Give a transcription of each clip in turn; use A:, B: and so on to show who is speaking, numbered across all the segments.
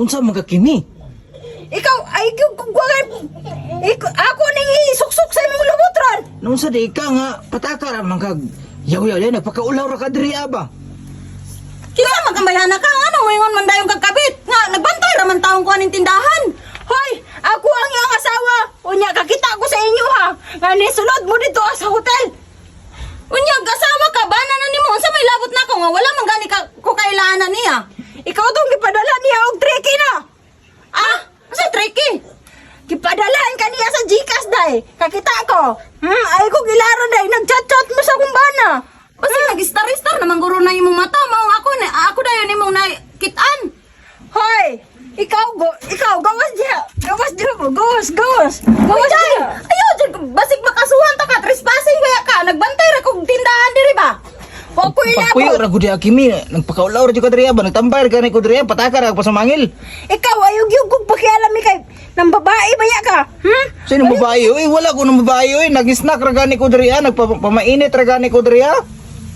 A: Naunsa man ka, Kimi?
B: Ikaw ay kung ikaw, ako ning isuksok sa imong lubot ron.
A: Naunsa di ka nga pataka ra man kag yaw-yaw dai, nagpakaulaw ra ka diri aba.
C: Kinsa man kang bayhana ka? Ano mo ingon man dayong kagkabit? Nga nagbantay ra man taong kuan ning tindahan.
B: Hoy, ako ang iyang asawa. Unya kakita ko sa inyo ha. Nga nisulod mo dito sa hotel.
C: Unya asawa ka ba na nimo unsa may labot nako nga wala man gani ka ko kailangan niya.
B: Ikaw tong gipadala niya og tricky na.
C: Ah, unsa tricky?
B: Gipadalaan ka niya sa GCash day. Kakita ko. Ay ko gilaro day, nagchat-chat mo sa akong bana.
C: Basta nag-star-star naman guro na imong mata maong ako na ako dayon imong nakit-an.
B: Hoy, ikaw go, ikaw gawas diha. Gawas diha mo, gawas, gawas. Gawas diha.
C: Ayaw jud basig makasuhan ta ka, trespassing baya ka, nagbantay ra kog tindahan diri ba?
B: Wa ko
A: Pagpuyo
B: ilabot.
A: ra gud diha, Kimi, nagpakaulaw ra jud ka diri aba, nagtambay ra gani ko diri, pataka ra pasamangil.
B: Ikaw ayaw gyud kog pakialam kay nang babae baya ka.
A: Sino babae oy? Wala ko ng babae oy, nag-snack ra gani ko diri, nagpamainit ra gani ko diri.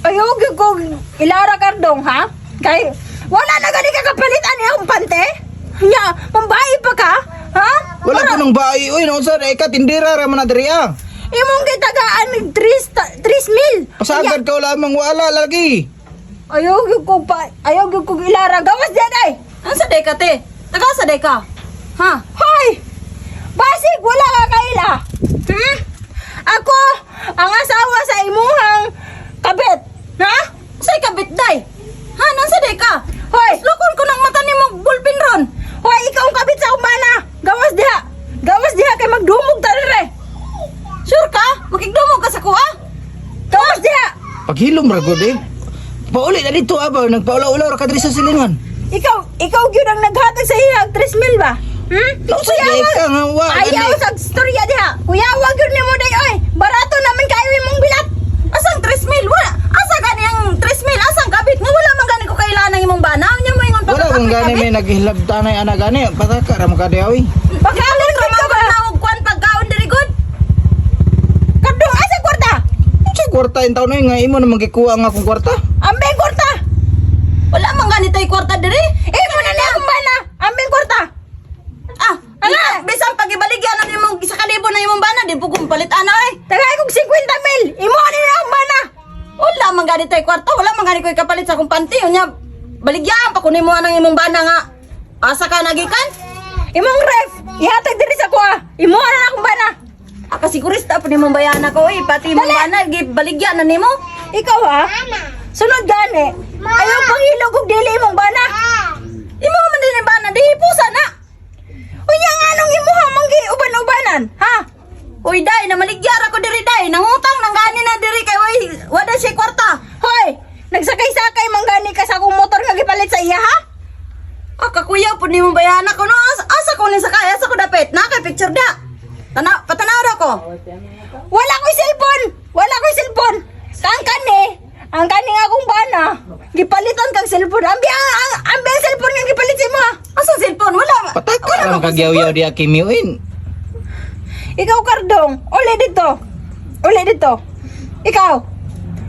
B: Ayaw gyud kog ilara kardong ha. Kay wala na gani ka kapalit ani akong pante. Nya, pambae pa ka? Ha?
A: Wala ko ng babae oy, naunsa di ka tindira ra man na diri.
B: Imong gitagaan mig 3 mil.
A: Pasagad ka lamang wala lagi.
B: Ayaw gyud kog pa, ayaw gyud kog ilara. Gawas diyan ay.
C: Unsa day ka te? Taga sa day ka? Ha?
B: Hoy! Basig wala ka kaila. Ako ang asawa sa imuhang kabit. Ha?
C: Unsay kabit day? Ha, nansa day ka?
B: Hoy!
C: Lukon ko ng mata nimo bulpin ron.
B: Hoy, ikaw ang kabit sa umana. Gawas diha. Gawas diha kay magdumog ta dire.
C: Sure ka? Makigdumog ka sa kuha?
B: Gawas diha.
A: Paghilom ra gud eh. Pauli na dito aba, nagpaulaw-ulaw ra ka diri sa silingan.
B: Ikaw, ikaw gyud ang naghatag sa iya og 3 mil ba?
A: Naunsa di ka nga wa
B: Ayaw
A: gani.
B: sa storya diha. Kuya, wag gyud nimo day oy. Barato naman kayo imong bilat.
C: Asang 3 mil? Wala. Asa gani ang 3 mil? Asang kabit? Nga wala man gani ko kailangan ng imong bana. Unya mo ingon pa
A: Wala
C: ka
A: kung gani
C: kabit.
A: may naghilabtanay ana gani, pataka ra man ka di oy.
B: Baka
C: Kalit
B: ka
C: ra man
B: ba?
C: na og kuan pagkaon diri gud.
B: Kadto asa kwarta?
A: Unsa kwarta in taon nga imo naman gikuha ang akong kwarta?
B: Ambing kwarta.
C: Wala man gani tay kwarta diri.
B: Imo na niya akong bana. Ambing kwarta.
C: Ah, ala, bisan pagibaligyan na nimong 1,000 na imong bana, di po kong palit ana oy.
B: Tagay kog 50 mil. Imo na niya akong bana.
C: Wala man gani tay kwarta, wala man gani ko'y kapalit sa akong panty. Unya baligyan pa kunin mo anang imong bana nga. Asa ka nagikan?
B: Imong ref, ihatag diri sa kuha. Imo na na akong bana.
C: Ah, kasigurista po nimong bayana ko eh. Pati imong bana, baligyan na nimo.
B: Ikaw ha? Sunod gani. Ayaw pangilog og dili imong bana.
C: Imo man din ang bana, di pusa na.
B: Unya nga nung imuha manggi uban-ubanan, ha?
C: Uy, day, namaligyar ako diri, day. Nangutang nang gani na diri kay oy, wala siya kwarta.
B: Hoy, nagsakay-sakay man gani ka sa akong motor nga gipalit sa iya, ha?
C: Ah, kakuya po nimo bayana ko no. Asa, asa ko ni sakay, asa ko dapit. Na kay picture da. Tanaw, patanaw ra ko.
B: Wala ko'y cellphone! Wala ko'y cellphone! Ang kani, ang kani nga akong bana, gipalitan kang cellphone. Ambi ang ambi ang cellphone nga gipalit sa imo, ha?
C: Asa cellphone? Wala.
A: Pataka
C: wala
A: ra man
C: man
A: kag yaw-yaw diha, Kimi oy.
B: Ikaw, Kardong, uli dito. Uli dito. Ikaw,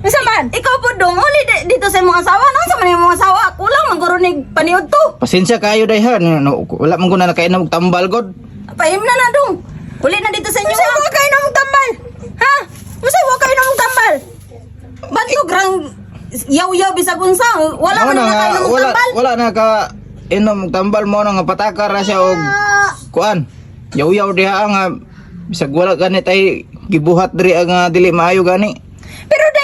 B: unsa man?
C: Ikaw po dong, uli dito sa imong asawa. Nang sa man imong asawa? Kulang man guro ni paniud to.
A: Pasensya kayo day ha. No, no, wala man ko na nakainom og tambal god.
C: Pahim na na dong. Uli na dito sa inyo.
B: Unsa
C: Ha?
B: wa kayo namong tambal? Ha? Unsa wa kayo namong tambal?
C: Bantog rang yaw-yaw bisag unsa. Wala
A: Mao
C: man na
A: nga,
C: kayo namong
A: wala,
C: tambal.
A: wala na ka inom og tambal mo na nga pataka ra siya og kuan. Yaw-yaw diha nga bisag wala gani tay gibuhat diri ang dili maayo gani.
B: Pero day